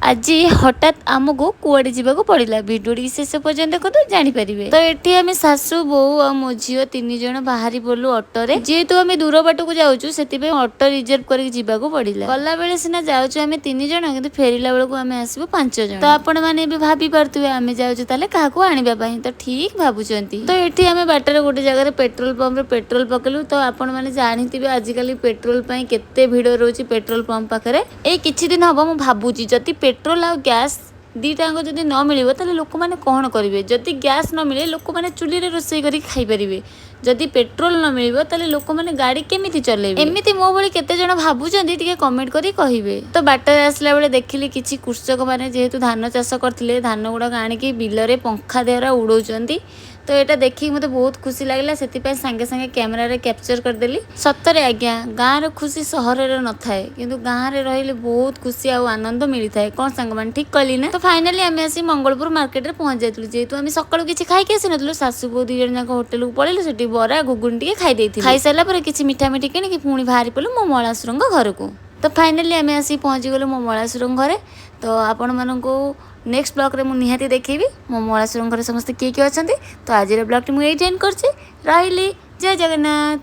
ଆଜି ହଠାତ୍ ଆମକୁ କୁଆଡ଼େ ଯିବାକୁ ପଡ଼ିଲା। ଭିଡ଼ିଓଟିକି ଶେଷ ପର୍ଯ୍ୟନ୍ତ ଦେଖନ୍ତୁ, ଜାଣିପାରିବେ। ତ ଏଠି ଆମେ ଶାଶୁ, ବୋଉ ଆଉ ମୋ ଝିଅ 3 ଜଣ ବାହାରି ପଡ଼ିଲୁ ଅଟୋରେ। ଯେହେତୁ ଆମେ ଦୂର ବାଟକୁ ଯାଉଛୁ, ସେଥିପାଇଁ ଅଟୋ ରିଜର୍ଭ କରିକି ଯିବାକୁ ପଡ଼ିଲା। ଗଲାବେଳେ ସିନା ଯାଉଛୁ ଆମେ 3 ଜଣ, କିନ୍ତୁ ଫେରିଲା ବେଳକୁ ଆମେ ଆସିବୁ 5 ଜଣ। ତ ଆପଣ ମାନେ ଏବେ ଭାବି ପାରୁଥିବେ, ଆମେ ଯାଉଛୁ ତାହେଲେ କାହାକୁ ଆଣିବା ପାଇଁ। ତ ଠିକ ଭାବୁଛନ୍ତି। ତ ଏଠି ଆମେ ବାଟରେ ଗୋଟେ ଜାଗାରେ ପେଟ୍ରୋଲ ପମ୍ପରେ ପେଟ୍ରୋଲ ପକେଇଲୁ। ତ ଆପଣ ମାନେ ଜାଣିଥିବେ, ଆଜିକାଲି ପେଟ୍ରୋଲ ପାଇଁ କେତେ ଭିଡ଼ ରହୁଛି ପେଟ୍ରୋଲ ପମ୍ପ ପାଖରେ। ଏଇ କିଛି ଦିନ ହବ ମୁଁ ଭାବୁଛି, ଯଦି ପେଟ୍ରୋଲ ଆଉ ଗ୍ୟାସ୍ ଦୁଇଟାଙ୍କ ଯଦି ନ ମିଳିବ, ତାହେଲେ ଲୋକମାନେ କ'ଣ କରିବେ? ଯଦି ଗ୍ୟାସ୍ ନ ମିଳେ, ଲୋକମାନେ ଚୁଲିରେ ରୋଷେଇ କରିକି ଖାଇପାରିବେ। ଯଦି ପେଟ୍ରୋଲ ନ ମିଳିବ, ତାହେଲେ ଲୋକମାନେ ଗାଡ଼ି କେମିତି ଚଲେଇବେ? ଏମିତି ମୋ ଭଳି କେତେ ଜଣ ଭାବୁଛନ୍ତି, ଟିକେ କମେଣ୍ଟ କରି କହିବେ। ତ ବାଟରେ ଆସିଲା ବେଳେ ଦେଖିଲି, କିଛି କୃଷକମାନେ ଯେହେତୁ ଧାନ ଚାଷ କରିଥିଲେ, ଧାନ ଗୁଡ଼ାକ ଆଣିକି ବିଲରେ ପଙ୍ଖା ଦ୍ୱାରା ଉଡ଼ଉଛନ୍ତି। ତ ଏଇଟା ଦେଖିକି ମୋତେ ବହୁତ ଖୁସି ଲାଗିଲା, ସେଥିପାଇଁ ସାଙ୍ଗେ ସାଙ୍ଗେ କ୍ୟାମେରାରେ କ୍ୟାପଚର କରିଦେଲି। ସତରେ ଆଜ୍ଞା, ଗାଁର ଖୁସି ସହରରେ ନଥାଏ, କିନ୍ତୁ ଗାଁରେ ରହିଲେ ବହୁତ ଖୁସି ଆଉ ଆନନ୍ଦ ମିଳିଥାଏ। କ'ଣ ସାଙ୍ଗମାନେ, ଠିକ କହିଲି ନା? ତ ଫାଇନାଲି ଆମେ ଆସି ମଙ୍ଗଳପୁର ମାର୍କେଟରେ ପହଞ୍ଚି ଯାଇଥିଲୁ। ଯେହେତୁ ଆମେ ସକାଳୁ କିଛି ଖାଇକି ଆସିନଥିଲୁ, ଶାଶୁ ବୋଉ 2 ଜଣ ଯାକ ହୋଟେଲକୁ ପଳେଇଲୁ। ସେଠି ବରା ଘୁଗୁନି ଟିକେ ଖାଇ ଦେଇଥିଲୁ। ଖାଇସାରିଲା ପରେ କିଛି ମିଠା ମିଠି କିଣିକି ପୁଣି ବାହାରି ପଡ଼ିଲୁ ମୋ ମଳାସୁରଙ୍କ ଘରକୁ। ତ ଫାଇନାଲି ଆମେ ଆସିକି ପହଞ୍ଚିଗଲୁ ମୋ ମଳାସୁରଙ୍କ ଘରେ। ତ ଆପଣମାନଙ୍କୁ ନେକ୍ସଟ ବ୍ଲଗ୍ରେ ମୁଁ ନିହାତି ଦେଖେଇବି ମୋ ମଳାସୁରଙ୍କ ଘରେ ସମସ୍ତେ କିଏ କିଏ ଅଛନ୍ତି। ତ ଆଜିର ବ୍ଲଗ୍ଟି ମୁଁ ଏଇଠି ଏଣ୍ଡ କରୁଛି। ରହିଲି, ଜୟ ଜଗନ୍ନାଥ।